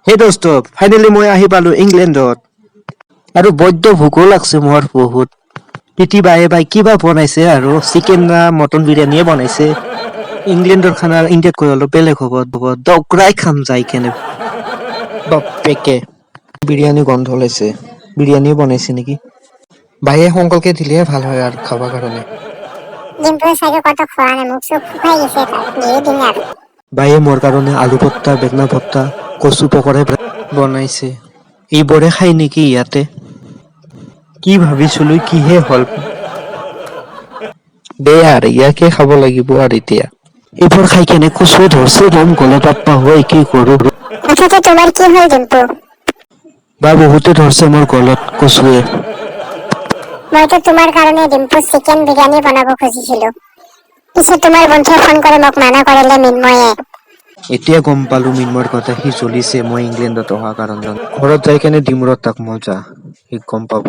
হে দোস্ত, ফাইনেলি মই আহি পালো ইংলেণ্ডত আৰু বৈদ্য ভোকো লাগছে মোৰ বহুত। প্ৰীতি বায়ে বাই কিবা বনাইছে আৰু চিকেন না মটন বিৰিয়ানীয়ে বনাইছে। ইংলেণ্ডৰ খানা ইণ্ডিয়াতকৈ অলপ বেলেগ হ'ব, দগৰাই খাম যাই কেনে। বাপেকে বিৰিয়ানী গন্ধ ওলাইছে, বিৰিয়ানীও বনাইছে নেকি? বায়ে সোনকালকে দিলেহে ভাল হয় আৰু খাব কাৰণে। ডিম্পুৱে চাগে কতো খোৱা নাই, মুখ চুখ শুকাই গৈছে তাৰ। দিয়ে দিম আৰু। বায়ে মোৰ কাৰণে আলু ভৰ্তা, বেঙেনা ভৰ্তা, কচু পকৰা বনাইছে। এইবোৰে খাই নেকি ইয়াতে? কি ভাবিছিলো, কিহে হ'ল? দে আৰু, ইয়াকে খাব লাগিব আৰু এতিয়া। এইবোৰ খাই কেনে কচুৱে ধৰছে দম গলত। বাপ্পা হৈ, কি কৰো? মুঠতে তোমাৰ কি হ'ল ডিম্পু? বা, বহুতে ধৰছে মোৰ গলত কচুৱে। মইতো তোমাৰ কাৰণে ডিম্পু চিকেন বিৰিয়ানী বনাব খুজিছিলো। পিছে তোমাৰ বন্ধুৱে ফোন কৰি মোক মানা কৰিলে, মিন্ময়ে। এতিয়া গম পালো মিন্ময়ৰ কথা, সি জ্বলিছে মই ইংলেণ্ডত অহা কাৰণে। ঘৰত যাই কেনে দিম ৰ তাক মজা, সি গম পাব।